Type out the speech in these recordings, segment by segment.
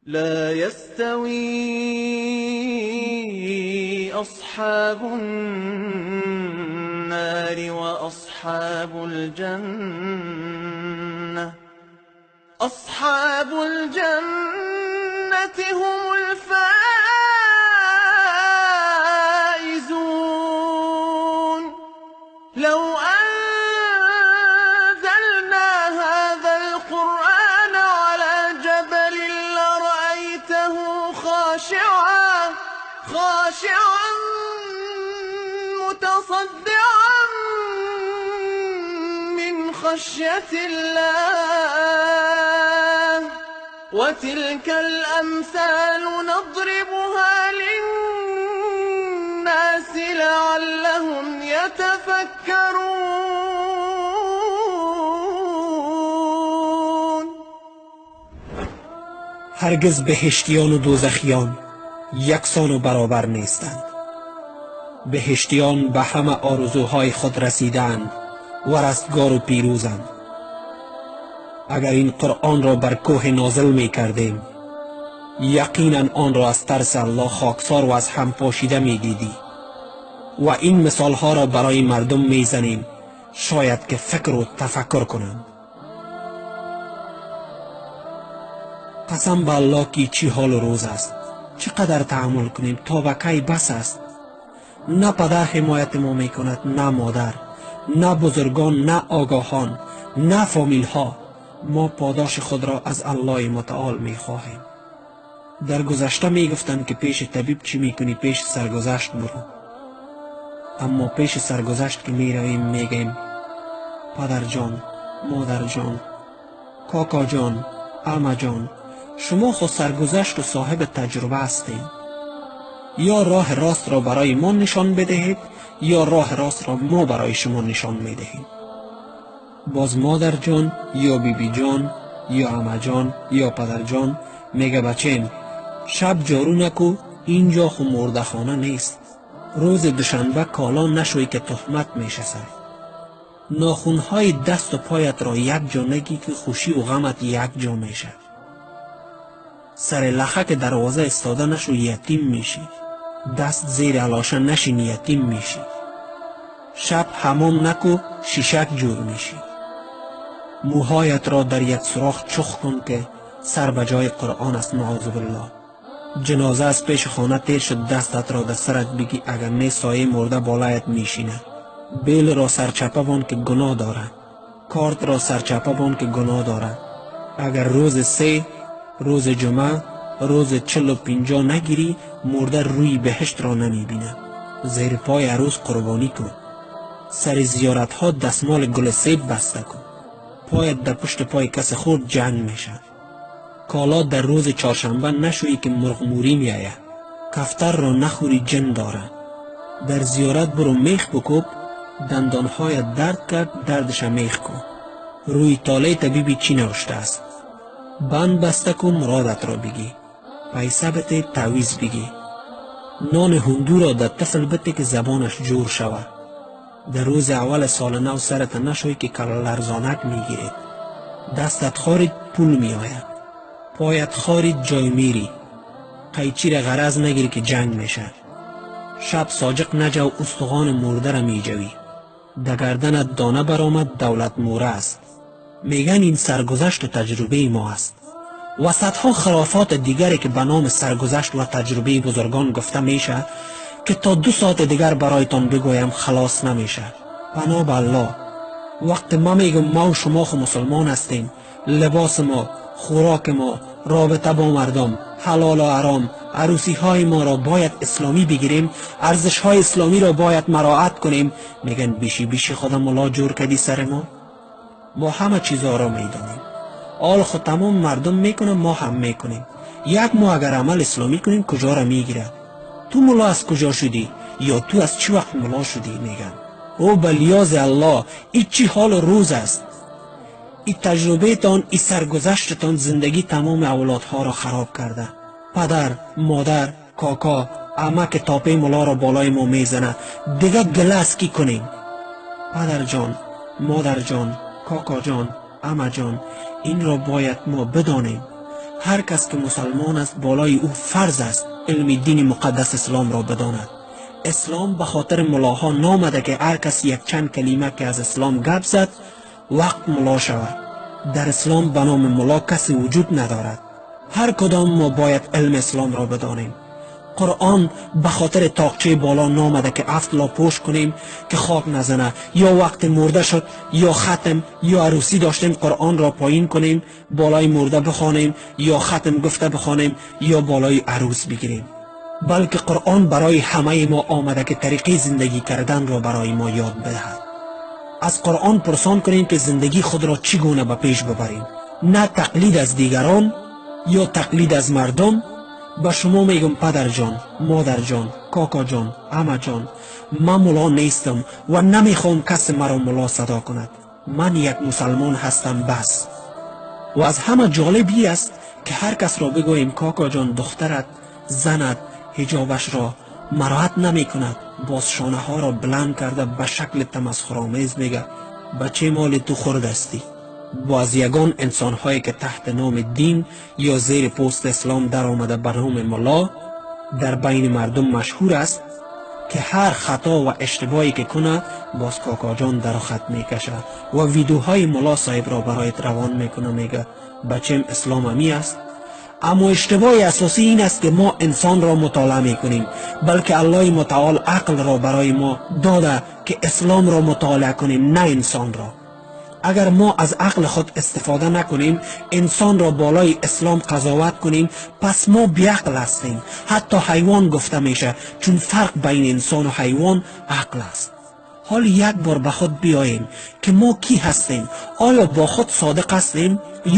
لا يستوي أصحاب النار وأصحاب الجنة أصحاب الجنة هم الفائزون. لو أنزلنا هذا القرآن على جبل لرأيته خاشعا متصدعا من خشية الله. وتلك الأمثال نضربها للناس لعلهم يتفكرون. هرگز بهشتیان و دوزخیان یکسان و برابر نیستند. بهشتیان به همه آرزوهای خود رسیدند و رستگار و پیروزند. اگر این قرآن را بر کوه نازل می کردیم، یقینا آن را از ترس الله خاکسار و از هم پاشیده می دیدی. و این مثالها را برای مردم می زنیم، شاید که فکر و تفکر کنند. قسم به الله که چی حال و روز است، چقدر تحمل کنیم تا به کی بس است. نه پدر حمایت ما می کند، نه مادر، نه بزرگان، نه آگاهان، نه فامیل ها. ما پاداش خود را از الله متعال می خواهیم. در گذشته می گفتند که پیش طبیب چی می کنی، پیش سرگذشت برو. اما پیش سرگذشت که می رویم می گیم پدر جان، مادر جان، کاکا جان، عمه جان، شما خود سرگذشت و صاحب تجربه هستید. یا راه راست را برای ما نشان بدهید، یا راه راست را ما برای شما نشان می دهیم. باز مادر جان یا بیبی جان یا عمه جان یا پدر جان میگه بچیم شب جارو نکو، اینجا خو مرده خانه نیست. روز دوشنبه کالا نشوی که تهمت میشه سر. ناخونهای دست و پایت را یک جا نگی که خوشی و غمت یک جا میشه. سر لخک دروازه استاده نشو یتیم میشی. دست زیر علاشه نشین یتیم میشی. شب حمام نکو شیشک جور میشی. موهایت را در یک سوراخ چخ کن که سر به جای قرآن است، نعوذ بالله. جنازه از پیش خانه تیر شد، دستت را در سرت بگی، اگر نه سایه مرده بالایت میشینه. بیل را سرچپه بان که گناه داره، کارت را سرچپه بان که گناه داره. اگر روز سه، روز جمعه، روز 40 و 50 نگیری، مرده روی بهشت را نمیبینه. زیر پای عروس قربانی کن. سر زیارت ها دستمال گل سیب بسته کن. پایت در پشت پای کس خورد جنگ میشه. کالا در روز چهارشنبه نشویی که مرغ موری میآید. کفتر را نخوری جن داره. در زیارت برو میخ بکوب، دندانهایت درد کرد دردش میخ کن. روی طالع طبیبی چی نوشته است؟ بند بسته کن مرادت را بگی. پیسه بته تعویذ بگی. نان هندو را در طفل بته که زبانش جور شود. در روز اول سال نو سرت نشوی که کل لرزانک میگیرید. دستت خارید پول میآید. پایت خارید جای میری. قیچی را غرض نگیری که جنگ میشه. شب ساجق نجو استخوان مرده را میجوی. در گردنت دانه برآمد دولت موره است. میگن این سرگذشت و تجربه ما است. و صدها خرافات دیگری که به نام سرگذشت و تجربه بزرگان گفته میشه که تا 2 ساعت دیگر برایتان بگویم خلاص نمیشه. پناه به الله. وقت ما میگم ما و شما خو مسلمان هستیم، لباس ما، خوراک ما، رابطه با مردم، حلال و حرام، عروسی های ما را باید اسلامی بگیریم، ارزش های اسلامی را باید مراعات کنیم. میگن بیشی بیشی خدا ملا جور کدی سر ما. ما همه چیزها را میدانیم. آل خود تمام مردم میکنه، ما هم میکنیم. یک ما اگر عمل اسلامی کنیم کجا را میگیره؟ تو ملا از کجا شدی؟ یا تو از چی وقت ملا شدی؟ میگن او بلیاز الله، ای چی حال و روز است؟ ای تجربه تان، ای سرگذشتتان زندگی تمام اولادها را خراب کرده. پدر، مادر، کاکا، عمه که تاپه ملا را بالای ما میزنه، دیگه گله از کی کنیم؟ پدر جان، مادر جان، کاکا جان، عمه جان، این را باید ما بدانیم. Ҳар кас ки мусалмон аст, болои ӯ фарз аст илми дини муқаддас ислом ро бидонад. Ислом ба хотири мулоҳо наомада ки ҳар кас якчанд калима ки аз ислом гап зад, вақт муло шавад. Дар ислом ба номи муло касе вуҷуд надорад. Ҳар кадом мо бояд илми ислом ро бидонем. Қуръон ба хотири тоқчаи боло наомада ки ҳафт ло пӯш кунем ки хок назана, ё вақте мурда шуд, ё хатм ё арӯсӣ доштем қуръонро поин кунем, болои мурда бихонем, ё хатм гуфта бихонем, ё болои арӯс бигирем. Балки қуръон барои ҳамаи мо омада ки тариқаи зиндагӣ карданро барои мо ёд бидиҳад. Аз қуръон пурсон кунем ки зиндагии худро чӣ гуна ба пеш бибарем, на тақлид аз дигарон ё тақлид аз мардум. Ба шумо мегӯм, падарҷон, модарҷон, кокоҷон, амаҷон, ман муло нестам ва намехоҳам касе маро муло садо кунад. Ман як мусалмон ҳастам, бас. Ва аз ҳама ҷолиб ин аст ки ҳар касро бигӯем кокоҷон, духтарат, занат ҳиҷобашро мароат намекунад, боз шонаҳоро баланд карда ба шакли тамасхуромез мега: ба чӣ моли ту хурдастӣ? Боз ягон инсонҳое ки таҳти номи дин ё зери пӯсти ислом даромада ба номи мулло дар байни мардум машҳур аст ки ҳар хато ва иштибоҳе ки кунад, боз кокоҷон дар хат мекашад ва видеоҳои мулло соҳибро бароят равон мекунад, мега: бачем, ислом ҳами аст. Аммо иштибоҳи асосӣ ин аст ки мо инсонро мутолиа мекунем, балки Аллоҳи мутаол ақлро барои мо дода ки исломро мутолиа кунем, на инсонро. Агар мо аз ақли худ истифода накунем, инсонро болои ислом қазоват кунем, пас мо беақл ҳастем. Ҳатто ҳайвон гуфта мешавад, чун фарқ байни инсону ҳайвон ақл аст. Ҳол як бор ба худ биёем ки мо кӣ ҳастем? Оё бо худ содиқ ҳастем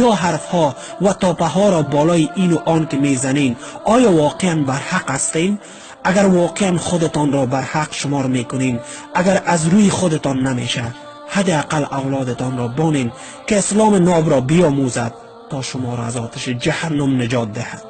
ё ҳарфҳо ва топаҳоро болои ину он ки мезанем, оё воқеан барҳақ ҳастем? Агар воқеан худатонро барҳақ шумор мекунем, агар аз рӯи худатон намешавад, ҳадди ақал авлодатонро бонем ки исломи нобро биомӯзад то шуморо аз оташи ҷаҳаннум наҷот диҳад.